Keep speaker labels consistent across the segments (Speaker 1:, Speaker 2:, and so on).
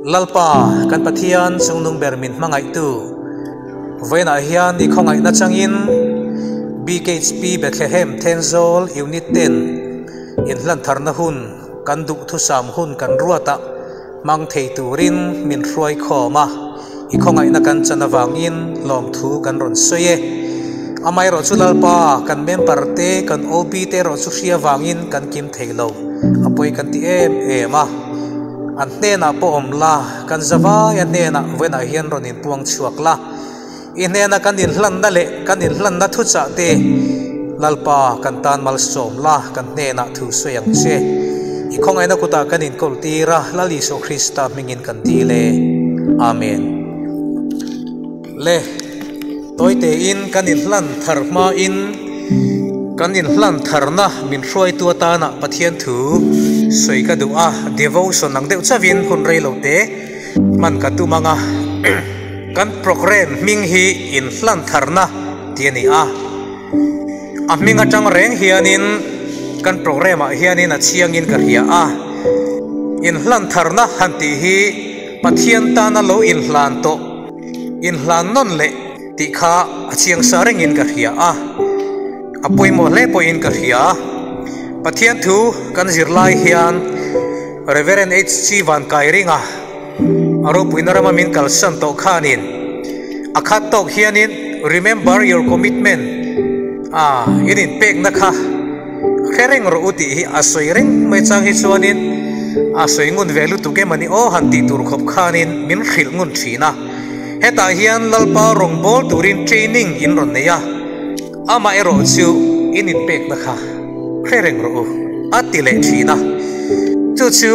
Speaker 1: Lalpa, kan Pathian chungnung ber min hmangaihtu, vawiinah hian i khawngaihna changin BKHP Bethlehem Thenzawl Unit ten inhlantharna hun kan duhthusam hun kan ruat a, hmang thei turin min hruai khawm a, i khawngaihna kan chan avangin lawmthu kan rawn sawi e. Amaherawhchu Lalpa, kan member te, kan OB te erawh chu hria vangin kan kim thei lo, a pawi kan ti em em a. An hnenah pawh awm la, kan zavaia hnenah vawiinah hian rawn inpuang chhuak la. I hnena kan inhlanna leh kan inhlanna thuchah te Lalpa kan tan malsawm la, kan hnenah thu sawi ang che. I khawngaihna kutah kan inkawl tir a, Lal Isua Krista hmingin kan dil e. Amen. Le, tawi tein kan inhlan thar hmain kan inhlan tharna min hruaitu atana Pathian thu sawi ka duh a, devotion ang deuh chauhin hun rei lo te hman ka tum ang a. Kan programme hming hi inhlan tharna tih a ni a, a hming atang reng hianin kan programme ah hianin a chiangin ka hria a, inhlan tharna han tih hi Pathian tana lo inhlan tawh, inhlan nawn leh tih kha a chiang sa rengin ka hria a, a pawimawh hle pawhin ka hria. Pathian thu kan zir lai hian Reverend HC Vankairinga, A ropuina rama min kalsan tawh khanin a khat tawk hianin remember your commitment a in inpekna kha hre reng rawh u tih hi a sawi reng mai chang hi chuanin a sawi ngun ve lutuk em a ni aw han tih tur khawp khanin min hrilh ngun thin a. Hetah hian Lalpa rawngbâwl turin training in rawn nei a, amaherawh chu in inpekna kha hre reng rawh u a ti leh thin a. Chu chu.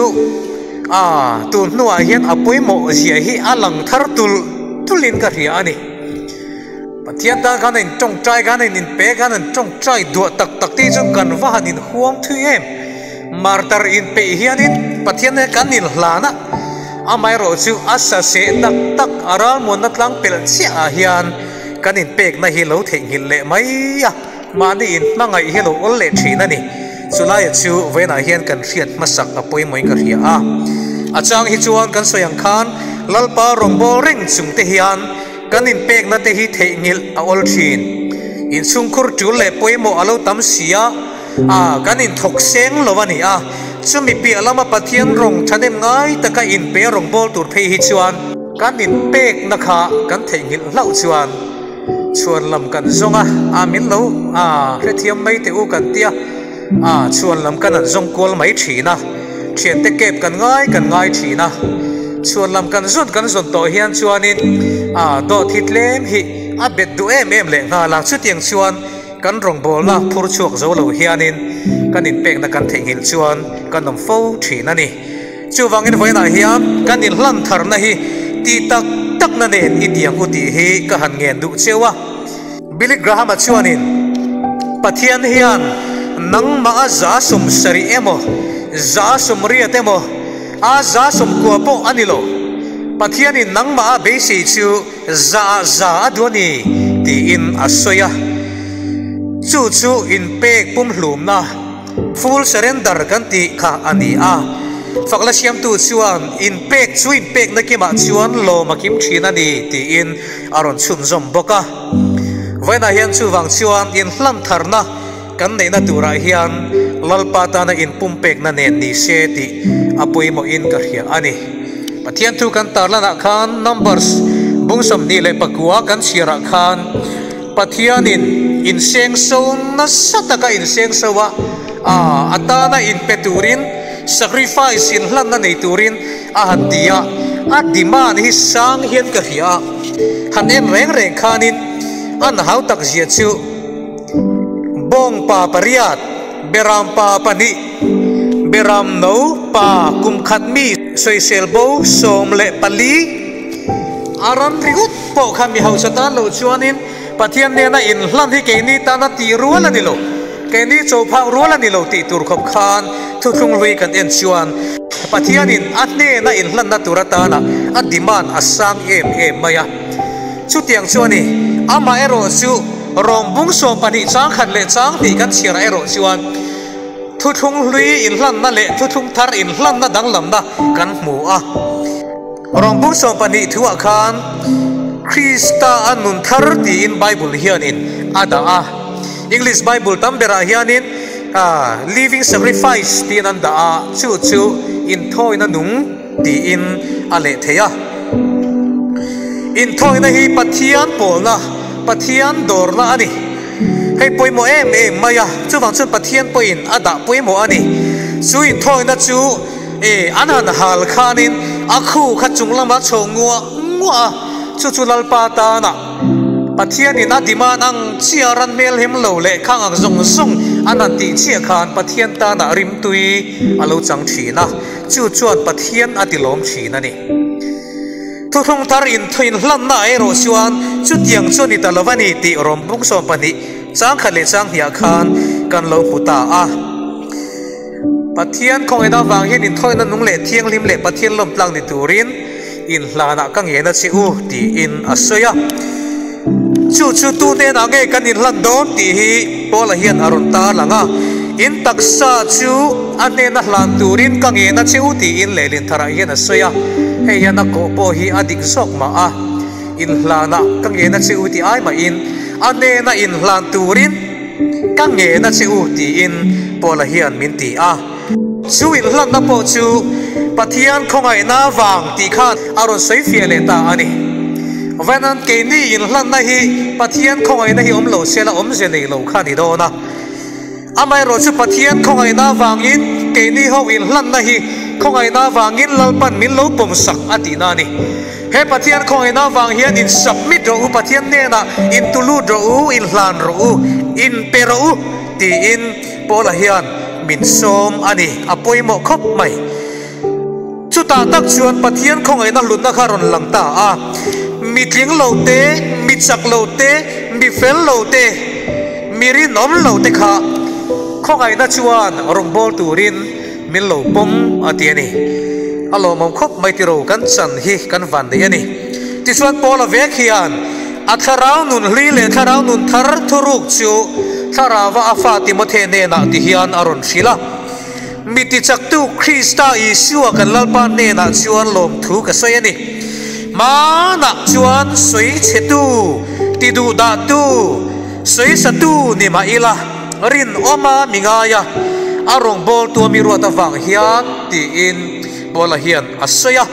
Speaker 1: A, tun hnuah hian a pawimawh zia hi a lang thar tulh tulhin ka hria a ni. Pathian tan khan a intawngtai khan a ininpe khan an tawngtai duah tak tak te hi chuan kan va han inhuam thui em. Martar inpeih hianin Pathian nen kan inhlan a, amaherawh chu a sa seh tak tak a ralmuanna tlang pelh chiah ah hian kan inpekna hi lo theihnghilh leh mai a. Mahni inhmangaih hi lo awl leh thin a ni. Chulaia chu vawiinah hian kan hriat hmasak a pawimawhin ka hria a. A chang hi chuan kan sawi ang khan Lalpa rawngbâwl reng chung te hian kan inpekna te hi theihnghilh a awl thin. Inchhungkhur tul leh pawimawh a lo tam si a, a kan inthawk seng lo a ni a. Chumi piah lama Pathian rawng thahnem ngai taka inpe rawngbâwl tur phei hi chuan kan inpekna kha kan theihnghilh hlauh chuan Chhuan lam kan zawng a, a min lo a hrethiam mai teh u kan tia, a chhuan lam kan an zawng kual mai thin a, thiante kep kan ngai kan ngai thin a, chhuan lam kan zawn kan zawn tawh hian chuanin a dawt hi tlem hi a bet duh em em leh nghal a, chutiang chuan kan rawngbawlna phur chhuak zo lo hianin kan inpekna kan theihnghilh chuan kan awm fo thin a ni. Chuvangin vawiinah hian kan inhlan tharna hi tih tak takna nen i tiang u tih hi ka han ngen duh cheu a. Billy Graham-a chuanin, Pathian hian nangmah a 70% emaw, 80% emaw, a 90% pawh a ni lo. Pathianin nangmah a beisei chu 100% a duh a ni, tiin a sawi a. Chu chu inpek pumhlumna. Full surrender kan tih kha a ni a, fakna siamtu chuan inpek chu inpekna kimah chuan lawm a kim thin a ni tiin a rawn chhunzawm bawk a. Vawiinah hian chuvang chuan inhlan tharna kan neihna turah hian Lalpa tana inpumpekna nen ni se tih a pawimawhin ka hria a ni. Pathian thu kan tarlanah khan Numbers bung 29 kan chhiarah khan, Pathianin insengso nasa taka insengso a, a atana inpe turin, sacrifice inhlanna nei turin a han ti a, a demand hi sang hian ka hria a, han en reng reng khanin an hau tak zia chu bawng pa pariat, beram pa pahnih, beram no pa kum khat mi sawisel bo 14, a ram ringawt. Pawh kha mi hausa tan loh chuanin Pathian nena inhlan hi keini tana tih rual a ni lo, keini chophak rual a ni lo tih tur khawp khan thuthlung hlui kan en chuan Pathianin a hnena inhlanna tur atana a demand a sang em em mai a. Chutiang chu a ni. Amaherawh chu rawngbung 12 chang khat leh chang hnih kan chhiarah erawh chuan thuthlung hlui inhlanna leh thuthlung thar inhlanna danglamna kan hmu a. Rawng bung 12 thuah khan Krista a nun thar tiin Bible hianin a dah a. English Bible tam berah hianin Living Sacrifice tiin an dah a, chu chu inthawina nung tiin a leh thei a. Inthawina hi Pathian pawlna, Pathian dawrna a ni. Hei pawimawh em em mai a, chuvang chuan Pathian pawhin a dah pawimawh a ni. Chu inthawina chu e an han hal khanin a khu kha chung lama chho nguah nguah a, chu chu Lalpa tana Pathianin a demand ang chiah ran hmel hem lo leh khang ang zawng zawng an han tih chiah khan Pathian tana rimtui a lo chang thin a, chu chuan Pathian a tilawm thin a ni. Thuthlung thar inhlanna erawh chuan chutiang chu a ni ta lo a ni tih Rom bung 12 chang khat leh chang hniah khan kan lo hmu ta a. Pathian khawngaihna avang hian inthawina nung leh thianghlim leh Pathian lawmtlang ni turin inhlanah ka ngen a che u tiin a sawi a. Chu chu tu hnenah nge kan inhlan dawn tih hi Paula hian a rawn tarlang a, In taksa chu a hnena hlan turin ka ngen a che u tiin lehlin tharah hian a sawi a. Hei hian a kawh pawh hi a dik zawk mah a, inhlanah ka ngen a che u tih ai mahin a hnena inhlan turin ka ngen a che u tiin Paula hian min ti a. Chu inhlanna pawh chu Pathian khawngaihna vang tih khan a rawn sawi fiah leh ta a ni. Vawinan keini inhlanna hi Pathian khawngaihna hi awm lo sela awmze nei lo kha a ni dawn a. Amaherawh chu Pathian khawngaihna vangin keini ho inhlanna hi khawngaihna vangin Lalpan min lo pawmsak a tihna a ni. He Pathian khawngaihna vang hian in submit rawh u, Pathian hnenah intulut rawh u, inhlan rawh u, inpe rawh u tiin Paula hian min sawm a ni, a pawimawh khawp mai. Chutah tak chuan Pathian khawngaihna hlutna kha rawn lang ta a, mi tling lo te, mi chak lo te, mi fel lo te, mi rinawm lo te kha khawngaihna chuan rawngbâwl turin min lo pawm a ti a ni. A lawmawm khawp mai tiro kan chan hi kan van nei a ni. Tichuan Paula vek hian a thlarau nun hlui leh thlarau nun thar thuruk chu thlarauva a fa Timothe hnenah ti hian a rawn hrilh a, Mi tichaktu Krista Isua kan Lalpa hnenah chuan lawmthu ka sawi a ni. Hmanah chuan sawi chhetu, tiduhdahtu, sawisatu ni mah ila, rinawma mi ngai a, a rawngbawltu a mi ruat avang hian tiin Paula hian a sawi a.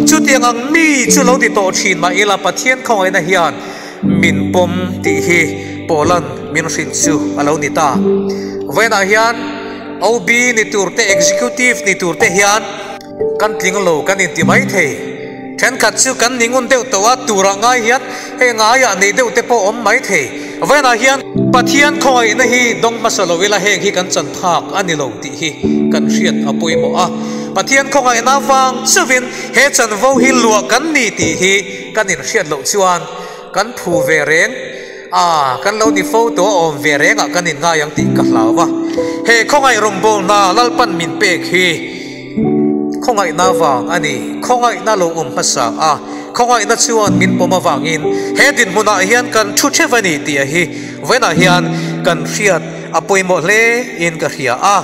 Speaker 1: Chutiang ang mi chu lo ti tawh thin mah ila Pathian khawngaihna hian min pawm tih hi Paula'n min hrilh chu a lo ni ta. Vawiinah hian OB ni tur te, Executive ni tur te hian kan tling lo kan inti mai thei. Thenkhat chu kan ni ngun deuh tawh a, turah ngai hian hei ngaiah nei deuh te pawh awm mai thei. Vawiinah hian Pathian khawngaihna hi dawng hmasa lo ila heng hi kan chan phak a ni lo tih hi kan hriat a pawimawh a. Pathian khawngaihna vang chauhin he chanvo hi luah kan ni tih hi kan inhriat loh chuan kan phu ve reng a, kan lo ni fo tawh a awm ve rengah kan inngai ang tih ka hlau a. He khawngaih rawngbawlna Lalpan min pek hi Khawngaihna vang a ni. Khawngaihna lo awm hmasa a, khawngaihna chuan min pawm avangin he dinhmunah hian kan thu theuh a ni tih a hi vawiinah hian kan hriat a pawimawh hle in ka hria a.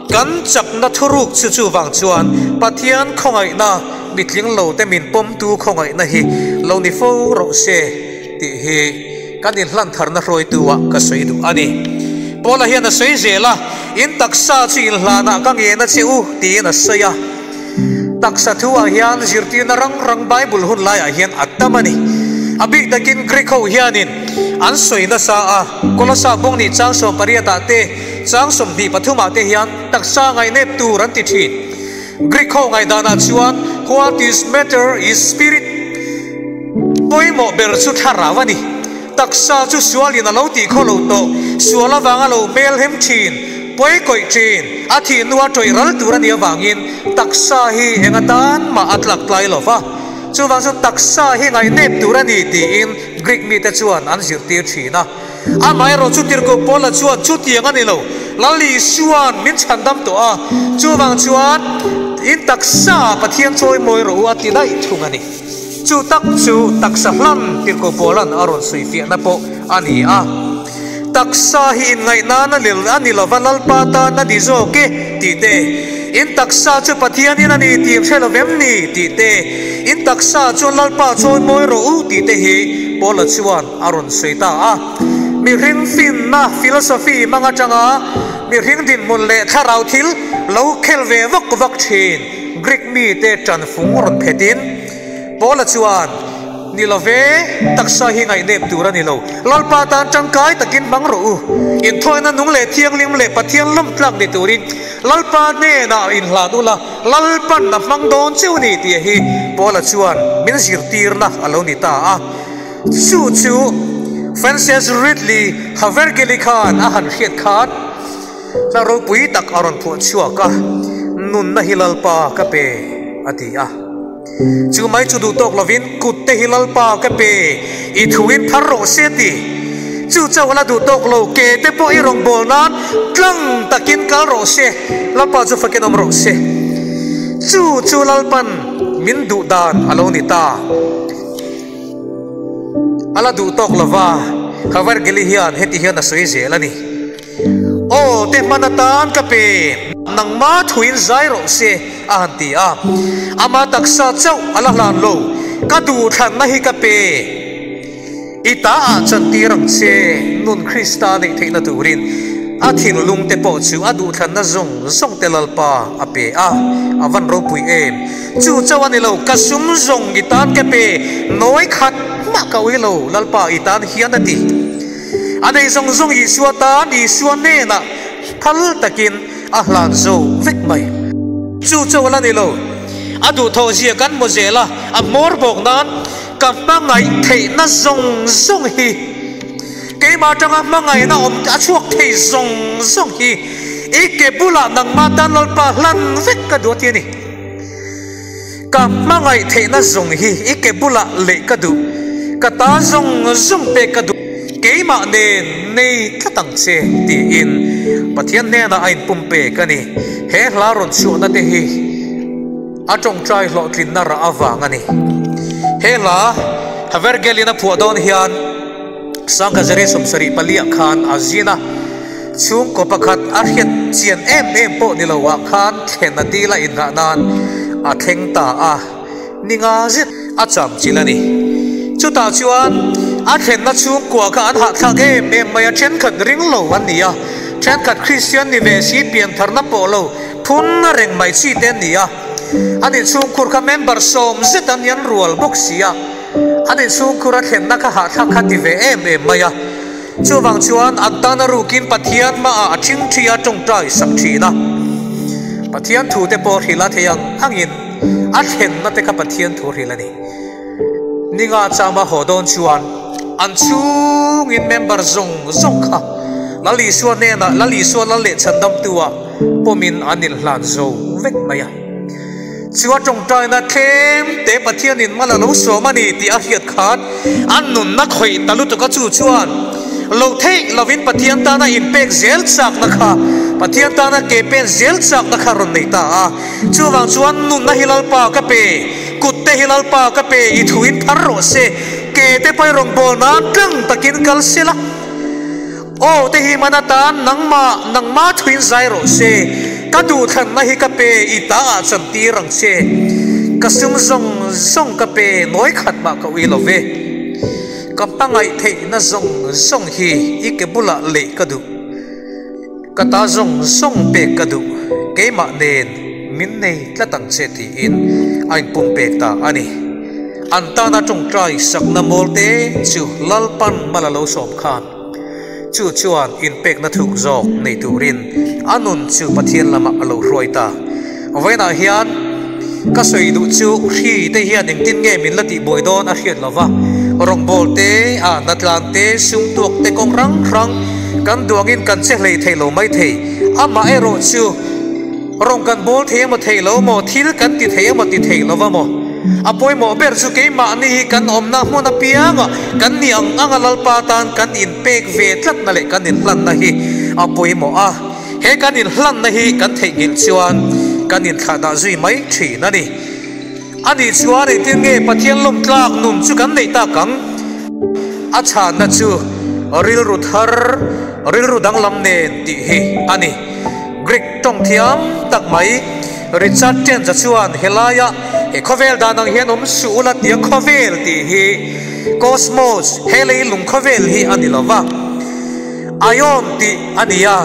Speaker 1: Kan chakna thuruk chu chuvang chuan Pathian khawngaihna mitling lo te min pawmtu khawngaihna hi lo ni fo rawh se tih hi kan inhlan tharna hruaitu ah ka sawi duh a ni. Paula hian a sawi zel a, In taksa chu inhlanah ka ngen a che u, tiin a sawi a. Taksa thu ah hian zirtirna rang rang Bible hun laiah hian a tam a ni. A bik takin Greek ho hianin an sawi nasa a, Kolosa bawng nih chang 18 ah te, chang 23 ah te hian taksa ngaihnep tur an ti thin. Greek ho ngaihdanah chuan what is matter is spirit, pawimawh ber chu thlarau a ni. Taksa chu sualin a lo tih khaw lo tawh, sual avanga lo hmel hem thin, pawi kawih thin, a thih hnua tawih ral tur a nih avangin taksa hi eng atan mah a tlak tlai lo va. Chuvang chu taksa hi ngaihnep tur a ni tiin Greek mite chuan an zirtir thin a. Amaherawh chu Tirhkoh Paula chuan chutiang a ni lo, Lal Isua'n min chhandam tawh a, chuvang chuan in taksa Pathian chawimawi rawh u a ti daih thung a ni. Chu tak chu taksa hlan Tirhkoh Paula'n a rawn sawi fiahna pawh a ni a. Taksa hi inngaihnan a nil a ni lova Lalpa tan a ni zawk e tih te, In taksa chu Pathianin a ni tih hre lo vem ni tih te, In taksa chuan Lalpa chawimawi rawh u tih te hi Paula chuan a rawn sawi ta a. Mihring finna, philosophy, hmang atanga mihring dinhmun leh thlarau thil lo khel ve vak vak thin Greek mite tanfung rawn phetin Paula chuan, Ni lo ve, taksa hi ngaihnep tur a ni lo. Lalpa tan tangkai takin hmang rawh u. Inthawina nung leh thianghlim leh Pathian lawmtlak ni turin Lalpa hnenah inhlan ula, Lalpan a hmang dawn cheu ni tih hi Paula chuan min zirtirna a lo ni ta a. Chu chu Frances Ridley Havergilly khan a han hriat khan hla ropui tak a rawn phuah chhuak a, Nunna hi Lalpa ka pe, a ti a. Chu mai chu duh tawk lovin kut te hi Lalpa ka pe, i thuin phar rawh se ti. Chu chauh la duh tawk lo, ke te pawh i rawn bawl nan tlang takin kal rawh se, Lalpa chu fakin awm rawh se. Chu chu Lalpan min duh dan a lo ni ta. A la duh tawk lova, Havergili hian heti hian a sawi zel a ni. Aw te hman atan ka pe, nangma thuin zai rawh se, a han ti a. Ama taksa chauh a la hlan lo, ka duhthlanna hi ka pe. I ta ah chantir ang che, nun Krista neih theihna turin a thinlung te pawh chu a duhthlanna zawng zawng te Lalpa a pe a, a van ropui em. Chu chauh a ni lo, ka sum zawng i tan ka pe, nawi khat mah ka ui lo, Lalpa i tan hian a ti. A nei zawng zawng Isua tan Isua hnenah phal takin a hlan zo vek mai. Chu chu a la ni lo. A duhthawh zia kan hmu zel a, a hmawr bawk nan ka hmangaih theihna zawng zawng hi, keimah atanga hmangaihna awm a chhuak thei zawng zawng hi i ke bulah nangmah tan Lalpa hlan vek ka duh a ti a ni. Ka hmangaih theihna zawng hi i ke bulah leh ka duh, ka ta zawng zawng pek ka duh, keimah nen nei tlat ang che tiin Pathian hnenah a inpumpek a ni. He hla rawn chhuahna te hi a tawngtai hlawhtlinna rah avang a ni. He hla Havergelin a phuah dawn hian Sangkazari 74 ah khan a zin a, Chhungkaw pakhat a hriat chian em em pawh ni lo ah khan thlen a dil a inghah nan a thleng ta a, ni nga zet a cham chil a ni. Chutah chuan a thlenna chhungkua kha an hahthlak em em mai a, thenkhat ring lo an ni a, thenkhat Kristian ni ve si piantharna pawh lo phun na reng mai chi te an ni a, an inchhungkhur kha member 10 zet an ni an rual bawk si a, an inchhungkhur a thlenna kha hahthlak kha ti ve em em mai a. Chuvang chuan an tana rukin Pathian hmaah a ṭhingṭhi a ṭawngṭai sak ṭhin a. Pathian thute pawh hrilh a thei ang angin a thlenna te kha Pathian thu hrilh a ni. Ninga chama haw dawn chuan an chhungin member zawng zawng kha Lal Isua hnenah Lal Isua Lal leh Chhandamtu-ah pawmin an inhlan zo vek mai a. Chu a tawngtaina tlem te Pathianin mal a lo sawm a ni tih a hriat khan a nunna khawih ta lutuk a, chu chuan lo theih lovin Pathian tana inpek zel chakna kha, Pathian tana ke pen zel chakna kha rawn nei ta a. Chuvang chuan nunna hi Lalpa ka pe, kut te hi Lalpa ka pe, i thuin phar rawh se, ke te pawh i rawngbâwl nan tlang takin kal se la. Aw te hi man atan nangmah, nangmah thuin zai rawh se, ka duhthlanna hi ka pe, i ta ah chantir ang che, ka sum zawng zawng ka pe, nawi khat mah ka ui lo ve, ka hmangaih theihna zawng zawng hi i ke bulah leh ka duh, ka ta zawng zawng pek ka duh, keimah nen min nei tlat ang che tiin a inpumpek ta a ni. An tana tawngtai sakna mawlte chu Lalpan mal a lo sawm khan. Chu chuan inpekna thuk zawk nei turin a nun chu Pathian lamah a lo hruai ta. Vawiinah hian ka sawi duh chu hri te hian engtin nge min la tihbuai dawn a hriat lo va, rawngbâwl te, ahna tlan te, sumtuak te kawng hrang hrang kan duangin kan che hlei thei lo mai thei. Amaherawh chu rawng kan bawl thei emaw thei lo maw, thil kan ti thei emaw ti thei lo va maw? A pawimawh ber chu keimahni hi kan awmna hmun apiangah kan ni ang anga Lalpa tan kan inpek ve tlatna leh kan inhlanna hi a pawimawh a. He kan inhlanna hi kan theihnghilh chuan kan inthlahdah zui mai thin a ni. A nih chuan engtin nge Pathian lawmtlak nun chu kan neih tak ang? A chhanna chu rilru thar, rilru danglam nen tih hi a ni. Greek tawng thiam tak mai Richard Tenza chuan helaia. He khawvel dan ang hian awm suh ula tia khawvel tih hi cosmos, he leilung khawvel hi a ni lo va, aion tih a ni a.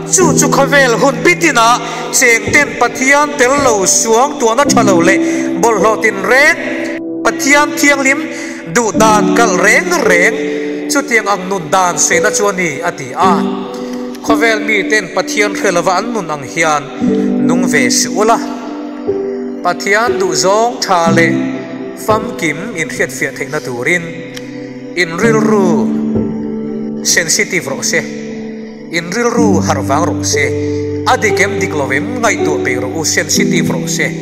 Speaker 1: Chu chu khawvel hun bitinah chengten Pathian tel lo suang tuahna tha lo leh bawlhhlawh tinreng, Pathian thianghlim duh dan kalh reng reng chutiang ang nun dan sawina chu a ni, a ti a. Khawvel miten Pathian hre lova an nun ang hian nung ve suh ula. Pathian duhzawng tha leh famkim inhriatfiah theihna turin in rilru sensitive rawh se, in rilru harh vang rawh se, a dik em dik lo em ngaihtuah peih rawh u, sensitive rawh se.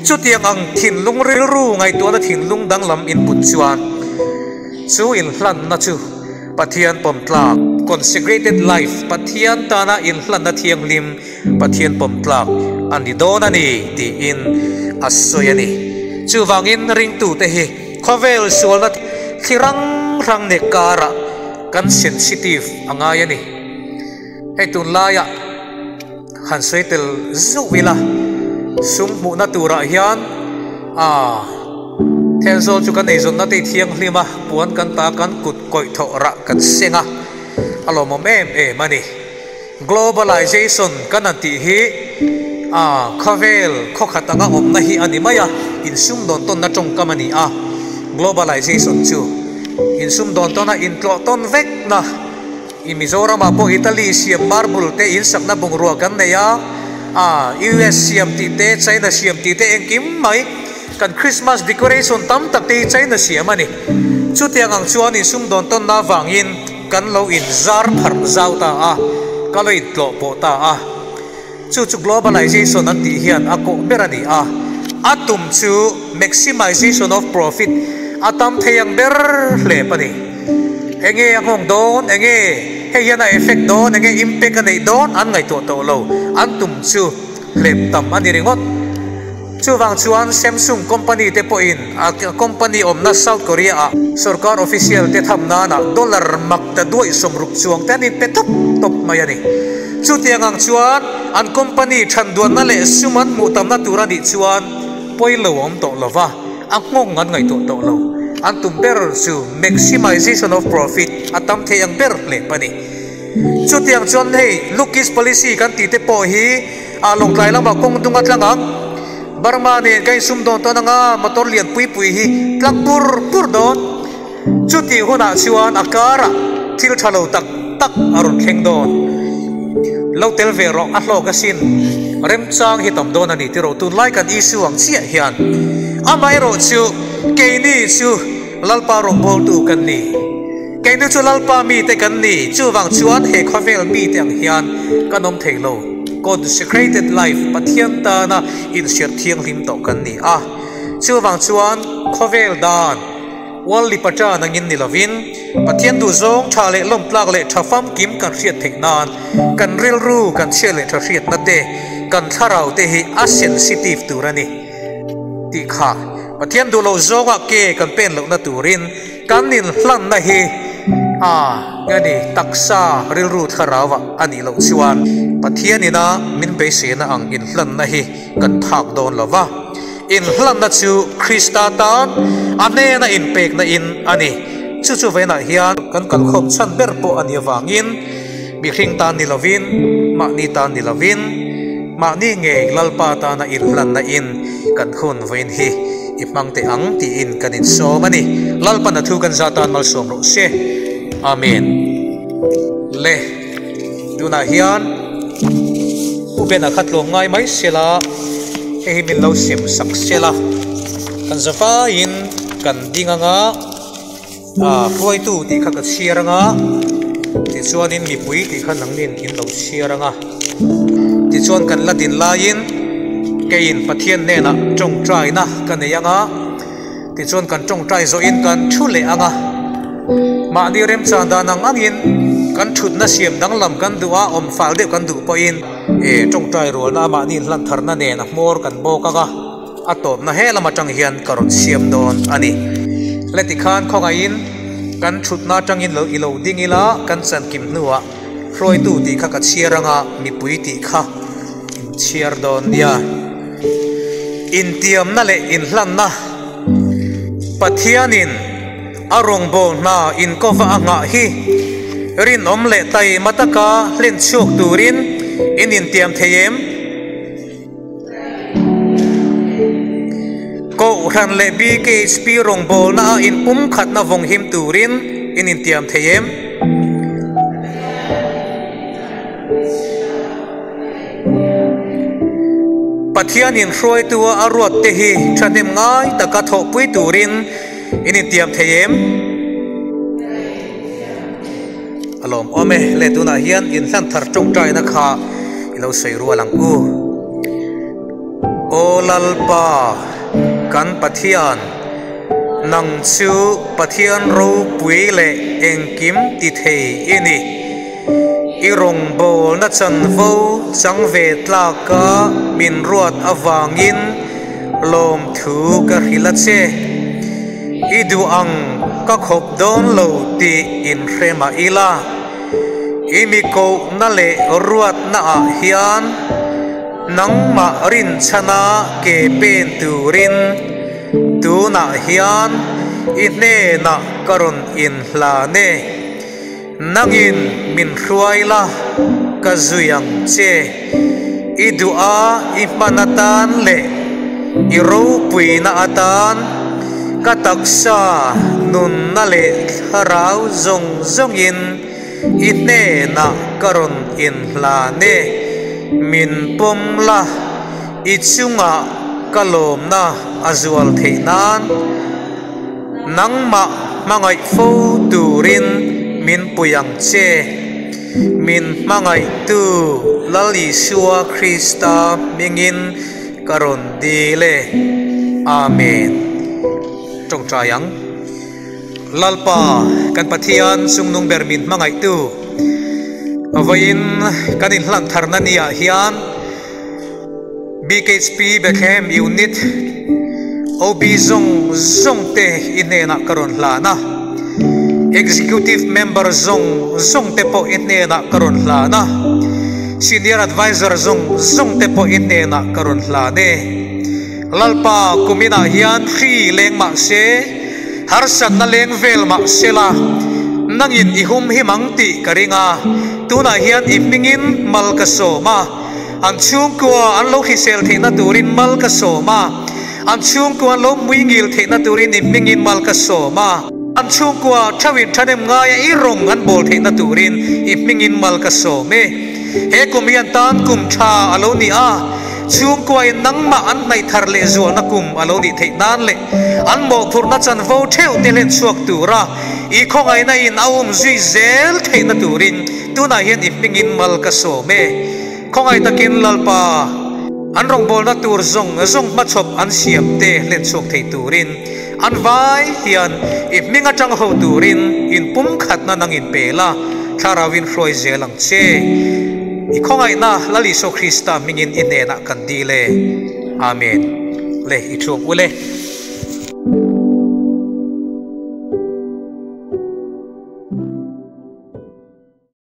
Speaker 1: Chutiang ang thinlung rilru ngaihtuahna thinlung danglam input chuan chu inhlanna chu Pathian pawmtlak, consecrated life, Pathian tana inhlanna thianghlim, Pathian pawm tlak a ni dawn a ni tiin a sawi a ni. Chuvangin ringtute hi khawvel sualna thli rang rang nek karah kan sensitive a ngai a ni. Hei tunlaiah han sawi tel zauh ila, sum hmuhna turah hian aa Thenzawl chu kan eizawnna te thianghlim a, puan kan ta kan kut kawih thawh rah kan seng a, a lawmawm em em a ni. Globalization kan han tih hi a khawvel khawkhat anga awmna hi a ni mai a, insumdawn tawnna tawngkam a ni a. Globalization chu insumdawn tawna intlawh tawn vekna i Mizoramah pawh Italy siam marble te insakna bungrua kan nei a, a US siam tih te, China siam tih te engkim mai kan Christmas decoration tam tak te hi China siam a ni. Chutiang ang chuan insumdawn tawnna avangin Kan lo inzar pharh zau ta a, ka lo intlawh pawh ta a. Chu chu globalization an tih hian a kawh ber a ni a. A tum chu maximization of profit a tam thei ang ber hlep a ni. Enge a nghawng dawn, enge hei hian a effect dawn, enge impact a neih dawn an ngaihtuah tawh lo. An tum chu hlep tam a ni ringawt. Chuvang chuan Samsung company te pawhin a company awmna South Korea ah sorkar official te tham nana dollar mak ta duaih 60 chuang te an inpe tawp tawp mai a ni. Chutiang ang chuan an company thanduanna leh sum an hmuh tamna tur a nih chuan pawi lo a awm tawh lo va, a nghawng an ngaihtuah tawh lo. An tum ber chu maximization of profit a tam thei ang ber hlep a ni. Chutiang chuan hei Look East Policy kan tih te pawh hi a Lawngtlai lamah kawng dung a tlang ang. Burma nen ka insum dawn tawn anga motor lian pui pui hi tlang pur pur dawn. Chutih hunah chuan a karah thil tha lo tak tak a rawn thleng dawn. Lo tel ve rawh a hlawk asin. Remchang hi tam dawn a ni tiraw tunlai kan issue ang chiah hian. Amaherawhchu keini chu Lalpa rawngbawltu kan ni. Keini chu Lalpa mite kan ni, chuvang chuan he khawvel mite ang hian kan awm thei lo. Consecrated life, Pathian tana inhriat thianghlim tawh kan ni a. Chuvang chuan khawvel dan, worldly pattern angin ni lovin, Pathian duhzawng tha leh lawmtlak leh tha famkim kan hriat theih nan kan rilru kan chhiat leh tha hriatna te, kan thlarau te hi a sensitive tur a ni tih kha Pathian duh loh zawngah ke kan pen lohna turin Kan inhlanna hi a nge ni taksa rilru thlarauah a nih loh chuan Pathian ina min beiseina ang inhlanna hi kan phak dawn lo va. Inhlanna chu Krista tan a hnena inpekna in a ni. Chu chu vawiinah hian kan kalkhawm chhan ber pawh a nih avangin mihring tan ni lovin, mahni tan ni lovin, mahni ngei Lalpa tana inhlanna in kan hun vawiin hi I hmang teh ang tiin kan insawm a ni. Lalpan a thu kan za tan malsawm rawh se. Amen. Le, tunah hian Pu Bena kha tlawm ngai mai sela, hei hi min lo sem sak sela, kan za vaiin kan ding anga ah hruaitu tih kha ka chhiar anga, tichuanin mipui tih kha nangnin in lo chhiar anga, tichuan kan la din laiin keiin Pathian hnenah tawngtaina ka nei anga, tichuan kan tawngtai zawhin kan thu leh anga, mahni remchan dan ang angin kan thutna siam danglam kan duh a, awm fal deuh kan duh pawhin e tawngtai rualna mahni inhlan tharna nen a hmawr kan bawk anga. A tawpna he lam atang hian ka rawn siam dawn a ni. Le tikhan khawngaihin kan thutna atangin lo i lo ding ila kan chankim hnuah hruaitu tih kha ka chhiar anga mipui tih kha in chhiar dawn nia. Intiamna leh inhlanna, Pathianin a rawngbâwl hna inkawva a nghah hi rinawm leh taima taka hlen chhuak turin in intiam thei em? Kohhran leh BKHP rawngbâwlna a inpumkhatna vawng him turin in intiam thei em? Pathianin hruaitua a ruat te hi thahnem ngai taka thawhpui turin in intiam thei em? A lawm awm e, le tunah hian inhlan thar tawngtaina kha i lo sawi rual ang u. Aw Lalpa, kan Pathian, nang chu Pathian ropui leh engkim ti thei i ni. I rawngbawlna chanvo chang ve tlaka min ruat avangin lawmthu ka hrilh a che. I duh ang ka khawp dawn lo tih inhre mah ila, i mi kohna leh ruatna ah hian nangmah rinchhana ke pen turin tunah hian i hnenah ka rawn inhlan e. Nangin min hruai la, ka zui ang che. I duh a i hman atan leh i ropuina atan ka taksa nunna leh thlarau zawng zawngin i hnenah ka rawn inhlan e. Min pawm la, i chungah ka lawmna a zual theih nan. Nangmah hmangaih fo turin min pui ang che. Min hmangaihtu Lal Isua Krista hmingin ka rawn dil e. Amen. Tawngtai ang. Lalpa, kan Pathian chungnung ber min hmangaihtu, vawiin kan inhlan tharna niah hian, BKHP Bethlehem Unit OB zawng zawng te i hnenah ka rawn hlan a, Executive Member zawng zawng te pawh i hnenah ka rawn hlan a, Senior Adviser zawng zawng te pawh i hnenah ka rawn hlan e. Lalpa kuminah hian hri leng mah se, harsatna leng vel mah sela, nangin i hum him ang tih ka ring a, tunah hian i hmingin mal ka sawm a, An chhungkua an lo hrisel theihna turin mal ka sawm a, an chhungkua an lo muingil theihna turin i hmingin mal ka sawm a, an chhungkua thauhin thahnem ngaia i rawng an bawl theihna turin i hmingin mal ka sawm e. He kum hian tan kum tha a lo ni a, chhungkuain nangmah an hnaih thar leh zualna kum a lo nih theih nan leh an mawhphurhna chanvo theuh te hlen chhuak tura i khawngaihna in a um zui zel theihna turin tunah hian i hmingin mal ka sawm e. Khawngaih takin Lalpa, an rawngbawlna tur zawng zawng hmachhawp an siam te hlen chhuak thei turin, an vai hian i hming atang ho turin in pumkhatna nang in pe la, Thlarauin hruai zel ang che. I khawngaihna Lal Isua Krista hmingin i hnenah kan dil e. Amen. Le, i thuak ule.